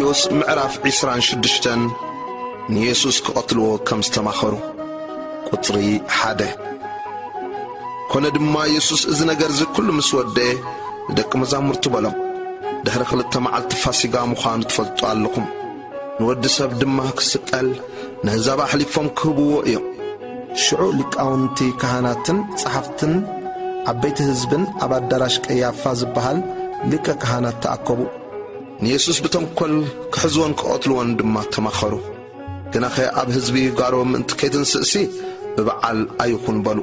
ማቴዎስ ምዕራፍ ዕስራን ሽዱሽተን። ንየሱስ ክቐትልዎ ከም ዝተማኸሩ። ቁጽሪ ሓደ። ኮነ ድማ፣ የሱስ እዚ ነገር እዚ ኩሉ ምስ ወደአ፣ ንደቂ መዛሙርቱ በሎም፣ ድሕሪ ክልተ መዓልቲ ፋሲጋ ምዃኑ ትፈልጡ ኣለኹም። ንወዲ ሰብ ድማ ክስቀል፣ ነህዛብ ኣሕሊፎም ክህብዎ እዮም። ሽዑ ሊቃውንቲ ካህናትን ጸሓፍትን ዓበይቲ ህዝብን ኣብ ኣዳራሽ ቀያፋ ዝበሃል ሊቀ ካህናት ተኣከቡ። ንየሱስ ብተንኮል ክሕዝዎን ክቐትልዎን ድማ ተማኸሩ። ግናኸ ኣብ ህዝቢ ጋሮ ምእንቲ ከይትንስእሲ ብበዓል ኣይኹን በሉ።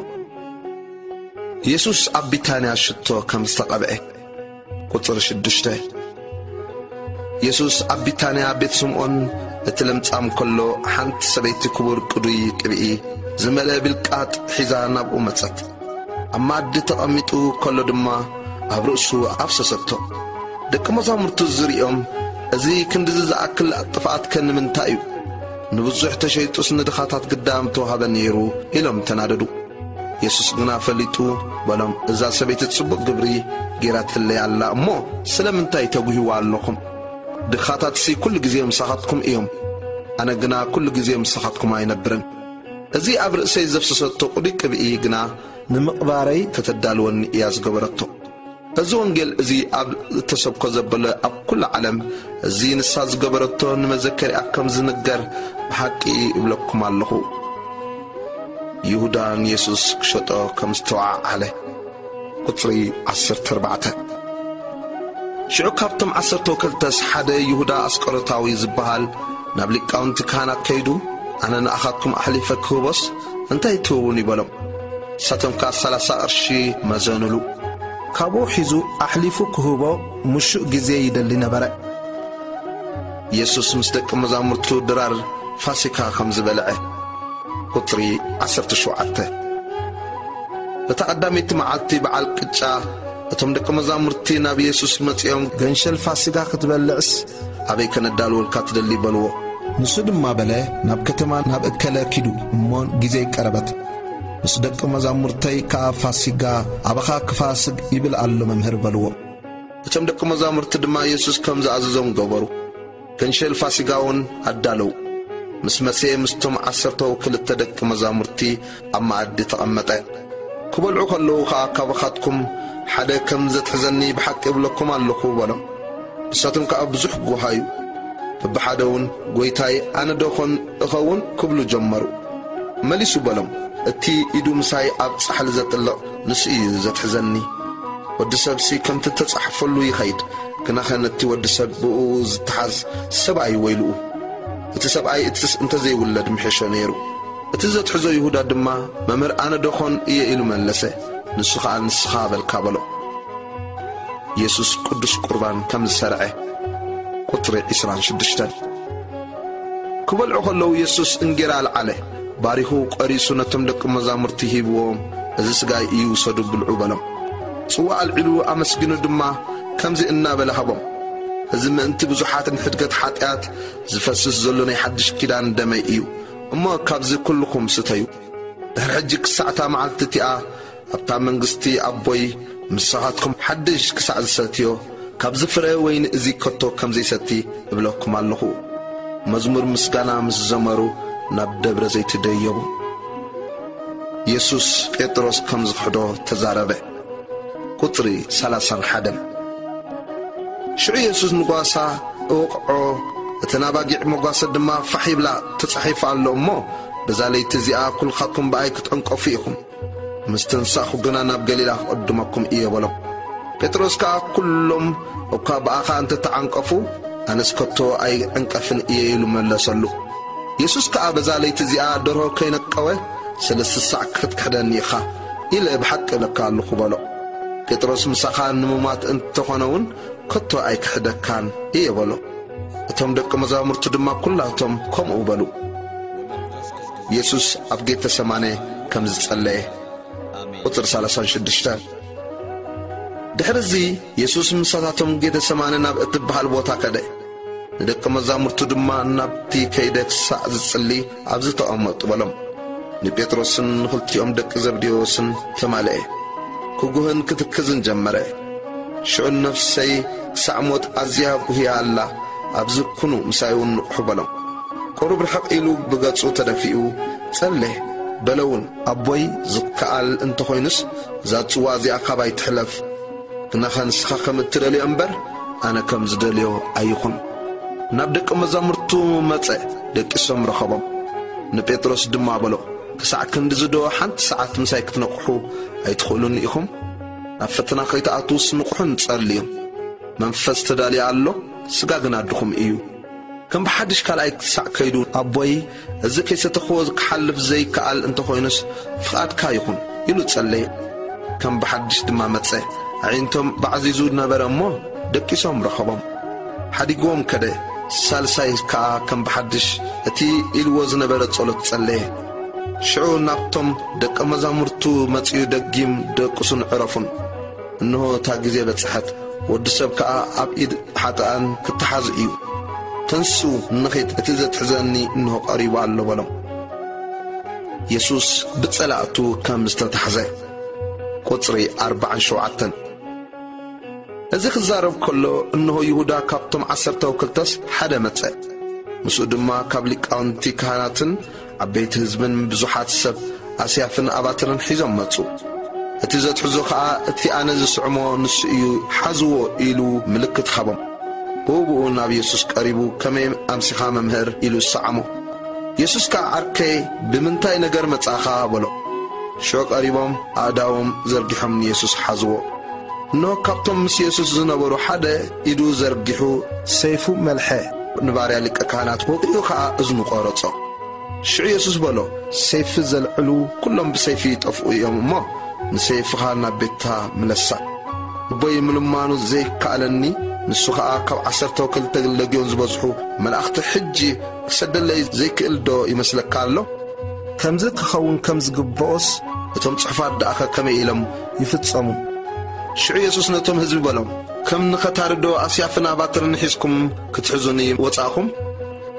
የሱስ ኣብ ቢታንያ ሽቶ ከም ዝተቐብዐ። ቁጽሪ ሽዱሽተ። የሱስ ኣብ ቢታንያ ቤት ስምዖን እቲ ለምጻም ከሎ፣ ሓንቲ ሰበይቲ ክቡር ቅዱይ ቅብኢ ዝመልአ ቢልቃጥ ሒዛ ናብኡ መጸት። ኣብ መኣዲ ተቐሚጡ ከሎ ድማ ኣብ ርእሱ ኣፍሰሰቶ። ደቂ መዛሙርቱ ዝርእዮም፣ "እዚ ክንድዚ ዝኣክል ጥፍኣትከ ንምንታይ እዩ? ንብዙሕ ተሸይጡስ ንድኻታት ግዳ ምተዋህበ ነይሩ" ኢሎም ተናደዱ። የሱስ ግና ፈሊጡ በሎም፣ "እዛ ሰበይቲ ጽቡቕ ግብሪ ገይራትለይ ኣላ እሞ፣ ስለምንታይ ተጉህይዋ ኣለኹም? ድኻታትሲ ኩሉ ግዜ ምሳኻትኩም እዮም፣ ኣነ ግና ኩሉ ግዜ ምሳኻትኩም ኣይነብርን። እዚ ኣብ ርእሰይ ዘፍሰሰቶ ቅዱይ ቅብኢ ግና ንምቕባረይ ከተዳልወኒ እያ ዝገበረቶ። እዚ ወንጌል እዚ ኣብ እተሰብኮ ዘበለ ኣብ ኩሉ ዓለም፣ እዚ ንሳ ዝገበረቶ ንመዘከሪኣ ከም ዝንገር ብሓቂ እብለኩም ኣለኹ።" ይሁዳ ንየሱስ ክሸጦ ከም ዝተወዓዓለ። ቁጽሪ ዓሰርተ ኣርባዕተ። ሽዑ ካብቶም ዓሰርተ ወከልተስ ሓደ ይሁዳ ኣስቆሮታዊ ዝበሃል ናብ ሊቃውንቲ ካህናት ከይዱ፣ "ኣነ ንኣኻትኩም ኣሕሊፈ ክህቦስ እንታይ ትህቡኒ?" በሎም። ንሳቶም ከኣ ሰላሳ ቅርሺ መዘኑሉ። ካብኡ ሒዙ ኣሕሊፉ ክህቦ ምሹእ ግዜ ይደሊ ነበረ። የሱስ ምስ ደቂ መዛሙርቱ ድራር ፋሲካ ከም ዝበልዐ። ቁጽሪ ዓሰርተ ሸውዓተ። እታ ቀዳመይቲ መዓልቲ በዓል ቅጫ፣ እቶም ደቂ መዛሙርቲ ናብ የሱስ መጺኦም፣ "ገንሸል ፋሲጋ ክትበልዕስ ኣበይ ከነዳልወልካ ትደሊ?" በልዎ። ንሱ ድማ በለ፣ "ናብ ከተማ ናብ እከለ ኪዱ እሞ ግዜይ ቀረበት። ምስ ደቂ መዛሙርተይ ከኣ ፋሲጋ ኣባኻ ክፋስግ ይብል ኣሎ መምህር" በልዎ። እቶም ደቂ መዛሙርቲ ድማ የሱስ ከም ዝኣዘዞም ገበሩ። ገንሸል ፋሲጋ እውን ኣዳለዉ። ምስ መሰየ ምስቶም ዓሰርተ ወክልተ ደቂ መዛሙርቲ ኣብ መኣዲ ተቐመጠ። ክበልዑ ከለዉ ኸኣ፣ "ካባኻትኩም ሓደ ከም ዘትሕዘኒ ብሓቂ እብለኩም ኣለኹ" በሎም። ንሳቶም ከኣ ብዙሕ ጓሃዩ። በብሓደ እውን፣ "ጐይታይ፣ ኣነ ዶ ኾን እኸውን?" ክብሉ ጀመሩ። መሊሱ በሎም፣ "እቲ ኢዱ ምሳይ ኣብ ጻሕሊ ዘጥልቕ፣ ንሱ እዩ ዘትሕዘኒ። ወዲ ሰብሲ ከምቲ እተጻሕፈሉ ይኸይድ፣ ግናኸ ነቲ ወዲ ሰብ ብእኡ ዝትሓዝ ሰብኣይ ወይልኡ! እቲ ሰብኣይ እትስ እንተ ዘይውለድ ምሐሾ ነይሩ።" እቲ ዘትሕዞ ይሁዳ ድማ፣ "መምህር፣ ኣነ ዶ ኾን እየ?" ኢሉ መለሰ። ንሱ ኸኣ፣ "ንስኻ በልካ" በሎ። የሱስ ቅዱስ ቁርባን ከም ዝሰርዐ። ቁጽሪ ዕስራን ሽዱሽተን። ክበልዑ ከለዉ የሱስ እንጌራ ኣልዓለ፣ ባሪኹ ቆሪሱ ነቶም ደቂ መዛሙርቲ ሂብዎም፣ "እዚ ስጋይ እዩ፣ ውሰዱ ብልዑ" በሎም። ጽዋእ ኣልዒሉ ኣመስጊኑ ድማ ከምዚ እናበለ ሃቦም፣ "እዚ ምእንቲ ብዙሓት ንሕድገት ሓጢኣት ዝፈስስ ዘሎ ናይ ሓድሽ ኪዳን ደመይ እዩ። እሞ ካብዚ ኩልኹም ስተዩ። ድሕሪ ሕጂ ክሳዕታ መዓልቲ እቲኣ ኣብታ መንግስቲ ኣቦይ ምሳኻትኩም ሓድሽ ክሳዕ ዝሰትዮ፣ ካብዚ ፍረ ወይኒ እዚ ከቶ ከም ዘይሰቲ እብለኩም ኣለኹ።" መዝሙር ምስጋና ምስ ዘመሩ ናብ ደብረ ዘይት ደየቡ። የሱስ ጴጥሮስ ከም ዝኽሕዶ ተዛረበ። ቁጽሪ ሰላሳን ሓደን። ሽዑ የሱስ ንጓሳ እወቕዖ፣ እተን ኣባጊዕ መጓሰ ድማ ፋሕ ይብላ፣ ተጻሒፉ ኣሎ እሞ፣ "በዛ ለይቲ እዚኣ ኵልኻትኩም ብኣይ ክትዕንቀፉ ኢኹም፣ ምስ ተንሳእኹ ግና ናብ ገሊላ ክቕድመኩም እየ" በሎም። ጴጥሮስ ከኣ፣ "ኵሎም እኳ ብኣኻ እንተ ተዓንቀፉ፣ ኣነስ ከቶ ኣይዕንቀፍን እየ" ኢሉ መለሰሉ። የሱስ ከኣ፣ "በዛ ለይቲ እዚኣ ደርሆ ከይነቀወ ሰለስተ ሳዕ ክትክሕደኒ ኢኻ" ኢለ ብሓቂ እብለካ ኣለኹ በሎ። ጴጥሮስ፣ "ምሳኻ ንሙማት እንተኾነ እውን ከቶ ኣይክሕደካን እየ" በሎ። እቶም ደቂ መዛሙርቱ ድማ ኵላቶም ከምኡ በሉ። የሱስ ኣብ ጌተሰማኔ ከም ዝጸለየ። ቁጽሪ ሰላሳን ሽዱሽተን። ድሕርዚ የሱስ ምሳታቶም ጌተሰማነ ናብ እትበሃል ቦታ ከደ። ንደቂ መዛሙርቱ ድማ፣ "ናብቲ ከይደ ክሳዕ ዝጽሊ ኣብዚ ተቐመጡ" በሎም። ንጴጥሮስን ንኽልቲኦም ደቂ ዘብዴዎስን ተማልኤ። ክጉህን ክትክዝን ጀመረ። ሽዑ፣ "ነፍሰይ ክሳዕ ሞት ኣዝያ ጉህያ ኣላ፣ ኣብዚ ኩኑ፣ ምሳይ እውን ንቕሑ በሎም። ቁሩብ ርሕቕ ኢሉ ብገጹ ተደፊኡ፣ ጸሌ በለ እውን፣ ኣቦይ፣ ዝከኣል እንተኾይኑስ፣ እዛ ጽዋ እዚኣ ካባይ ትሕለፍ። ግናኸ ንስኻ ከም እትደልዮ እምበር፣ ኣነ ከም ዝደልዮ ኣይኹን። ናብ ደቂ መዛሙርቱ መጸ፣ ደቂሶም ረኸቦም። ንጴጥሮስ ድማ በሎ፣ ክሳዕ ክንድዚ ዶ ሓንቲ ሰዓት ምሳይ ክትነቕሑ ኣይትኽእሉን ኢኹም? ናብ ፈተና ከይትኣትዉስ ንቕሑን ጸልዩን። መንፈስ ተዳልዩ ኣሎ፣ ስጋ ግና ድኹም እዩ። ከም ብሓድሽ ካልኣይ ክሳዕ ከይዱ፣ ኣቦይ፣ እዚ ከይሰተኽዎ ክሓልፍ ዘይከኣል እንተኾይኑስ፣ ፍቓድካ ይኹን፣ ኢሉ ጸለየ። ከም ብሓድሽ ድማ መጸ። ኣዒንቶም ባዕዚዙ ነበረ እሞ፣ ደቂሶም ረኸቦም። ሓዲግዎም ከደ። ሳልሳይ ከኣ ከም ብሓድሽ እቲ ኢልዎ ዝነበረ ጸሎት ጸለየ። ሽዑ ናብቶም ደቀ መዛሙርቱ መጺኡ፣ ደጊም ደቅሱን ዕረፉን። እንሆ፣ እታ ግዜ በጽሐት፣ ወዲ ሰብ ከኣ ኣብ ኢድ ሓጥኣን ክተሓዝ እዩ። ተንስኡ፣ ንኺድ፣ እቲ ዘትሕዘኒ እንሆ ቀሪቡ ኣሎ በሎም። የሱስ ብጸላእቱ ከም ዝተታሕዘ። ቁጽሪ ኣርባዓን ሸውዓተን። እዚ ክዛረብ ከሎ፣ እንሆ ይሁዳ ካብቶም ዓሰርተ ወክልተስ ሓደ መጸ። ምስኡ ድማ ካብ ሊቃውንቲ ካህናትን ዓበይቲ ህዝብን ብዙሓት ሰብ ኣስያፍን ኣባትርን ሒዞም መጹ። እቲ ዘትሕዞ ኸኣ፣ "እቲ ኣነ ዝስዕሞ ንሱ እዩ፣ ሓዝዎ" ኢሉ ምልክት ሃቦም። ብኡ ብኡ ናብ የሱስ ቀሪቡ፣ "ከመይ ኣምሲኻ መምህር?" ኢሉ ሰዓሞ። የሱስ ከኣ፣ "ዓርከይ፣ ብምንታይ ነገር መጻእኻ?" በሎ። ሽዑ ቀሪቦም ኣእዳዎም ዘርጊሖም ንየሱስ ሓዝዎ። እንሆ ካብቶም ምስ የሱስ ዝነበሩ ሓደ ኢዱ ዘርጊሑ ሰይፉ መልሐ፣ ንባርያ ሊቀ ካህናት ወቒዑ ኸኣ እዝኑ ቈረጾ። ሽዑ የሱስ በሎ፣ "ሰይፊ ዘልዕሉ ኩሎም ብሰይፊ ይጠፍኡ እዮም እሞ፣ ንሰይፍኻ ናብ ቤትካ ምለሳ። ኣቦይ ምልማኑ ዘይከኣለኒ፣ ንሱ ኸኣ ካብ ዓሰርተ ወክልተ ለግዮን ዝበዝሑ መላእኽቲ ሕጂ ክሰደለይ ዘይክእል ዶ ይመስለካ ኣሎ? ከምዚ ክኸውን ከም ዝግብኦስ፣ እቶም ጽሑፋት ደኣኸ ከመይ ኢሎም ይፍጸሙ?" ሽዑ የሱስ ነቶም ህዝቢ በሎም፣ "ከም ንኸታሪ ዶ ኣስያፍን ኣባትርን ሒዝኩም ክትሕዙኒ ወጻእኹም?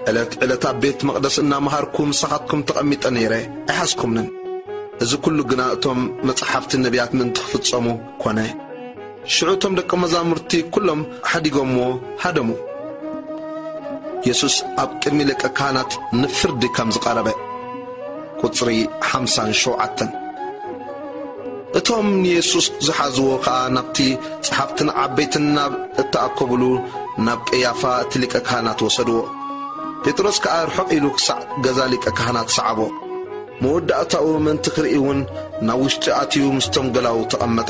ዕለት ዕለት ኣብ ቤት መቕደስ እናመሃርኩ ምሳኻትኩም ተቐሚጠ ነይረ፣ ኣይሓዝኩምንን። እዚ ኩሉ ግና እቶም መጻሕፍቲ ነቢያት ምእንቲ ክፍጸሙ ኮነ።" ሽዑ እቶም ደቀ መዛሙርቲ ኩሎም ሓዲጎምዎ ሃደሙ። የሱስ ኣብ ቅድሚ ሊቀ ካህናት ንፍርዲ ከም ዝቐረበ። ቁጽሪ ሓምሳን ሸውዓተን። እቶም ንየሱስ ዝሓዝዎ ኸኣ ናብቲ ጸሓፍትን ዓበይትን ናብ እተኣከቡሉ ናብ ቀያፋ እቲ ሊቀ ካህናት ወሰድዎ። ጴጥሮስ ከኣ ርሑቕ ኢሉ ክሳዕ ገዛ ሊቀ ካህናት ሰዓቦ። መወዳእታኡ ምእንቲ ክርኢ እውን ናብ ውሽጢ ኣትዩ ምስቶም ገላዉ ተቐመጠ።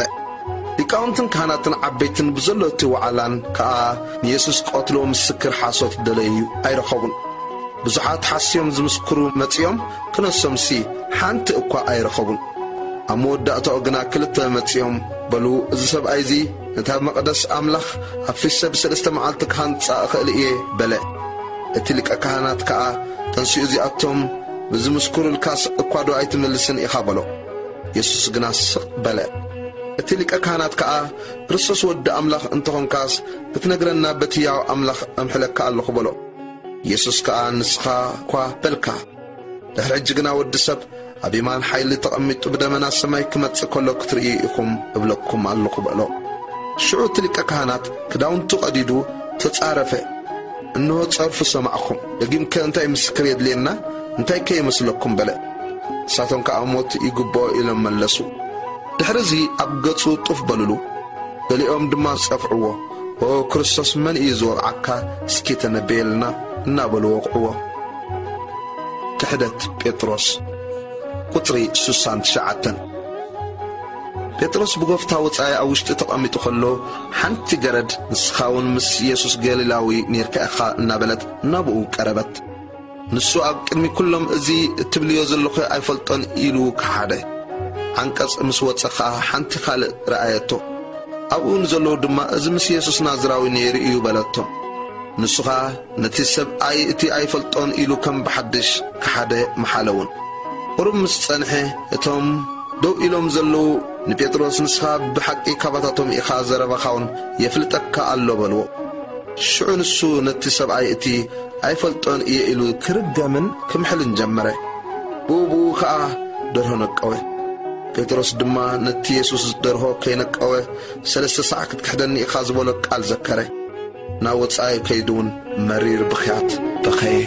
ሊቃውንትን ካህናትን ዓበይትን ብዘሎ እቲ ዋዕላን ከኣ ንየሱስ ክቐትልዎ ምስክር ሓሶት ደለዩ ኣይረኸቡን። ብዙሓት ሓስዮም ዝምስክሩ መጺኦም ክነሶምሲ ሓንቲ እኳ ኣይረኸቡን። ኣብ መወዳእታኡ ግና ክልተ መጺኦም በሉ፣ "እዚ ሰብኣይ እዚ ነታ መቕደስ ኣምላኽ ኣፍሪሰ ብሰለስተ መዓልቲ ክሃንጻ እኽእል እየ" በለ። እቲ ሊቀ ካህናት ከኣ ተንሲኡ፣ "እዚኣቶም ብዝምስክሩልካስ እኳ ዶ ኣይትምልስን ኢኻ?" በሎ። የሱስ ግና ስቕ በለ። እቲ ሊቀ ካህናት ከኣ፣ "ክርስቶስ ወዲ ኣምላኽ እንተኾንካስ፣ ክትነግረና በቲ ህያው ኣምላኽ እምሕለካ ኣለኹ" በሎ። የሱስ ከኣ፣ "ንስኻ እኳ በልካ፣ ድሕሪ ሕጂ ግና ወዲ ሰብ ኣብ የማን ሓይሊ ተቐሚጡ ብደመና ሰማይ ክመጽእ ከሎ ክትርእዩ ኢኹም እብለኩም ኣለኹ" በሎ። ሽዑ እቲ ሊቀ ካህናት ክዳውንቱ ቀዲዱ ተጻረፈ። "እንሆ ጸርፉ ሰማዕኹም፣ ደጊምከ እንታይ ምስክር የድልየና? እንታይከ ይመስለኩም?" በለ። ንሳቶም ከኣ፣ "ሞት ይግብኦ" ኢሎም መለሱ። ድሕርዚ ኣብ ገጹ ጡፍ በልሉ። ገሊኦም ድማ ጸፍዕዎ፣ "ኦ ክርስቶስ፣ መን እዩ ዝወቕዓካ? እስኪ ተነበየልና" እናበሉ ወቕዕዎ። ክሕደት ጴጥሮስ። ቁጽሪ ስሳን ትሽዓተን። ጴጥሮስ ብጎፍታ ወጻኢ ኣብ ውሽጢ ተቐሚጡ ከሎ፣ ሓንቲ ገረድ፣ "ንስኻ እውን ምስ የሱስ ገሊላዊ ኔርካ ኢኻ" እናበለት ናብኡ ቀረበት። ንሱ ኣብ ቅድሚ ኩሎም፣ "እዚ እትብልዮ ዘለኹ ኣይፈልጦን" ኢሉ ከሓደ። ዓንቀጽ ምስ ወጸ ኸኣ ሓንቲ ካልእ ረኣየቶ። ኣብኡ ንዘለዉ ድማ፣ "እዚ ምስ የሱስ ናዝራዊ ነይሩ እዩ" በለቶም። ንሱ ኸኣ ነቲ ሰብኣይ እቲ ኣይፈልጦን ኢሉ ከም ብሓድሽ ከሓደ መሓለ እውን። ቁሩብ ምስ ጸንሐ፣ እቶም ደው ኢሎም ዘለዉ ንጴጥሮስ፣ "ንስኻ ብሓቂ ካባታቶም ኢኻ፣ ዘረባኻ እውን የፍልጠካ ኣሎ" በልዎ። ሽዑ ንሱ ነቲ ሰብኣይ እቲ ኣይፈልጦን እየ ኢሉ ክርገምን ክምሕልን ጀመረ። ብኡ ብኡ ኸኣ ደርሆ ነቀወ። ጴጥሮስ ድማ ነቲ የሱስ ደርሆ ከይነቀወ፣ "ሰለስተ ሳዕ ክትክሕደኒ ኢኻ" ዝበሎ ቃል ዘከረ። ናብ ወጻኢ ከይዱ እውን መሪር ብኽያት በኸየ።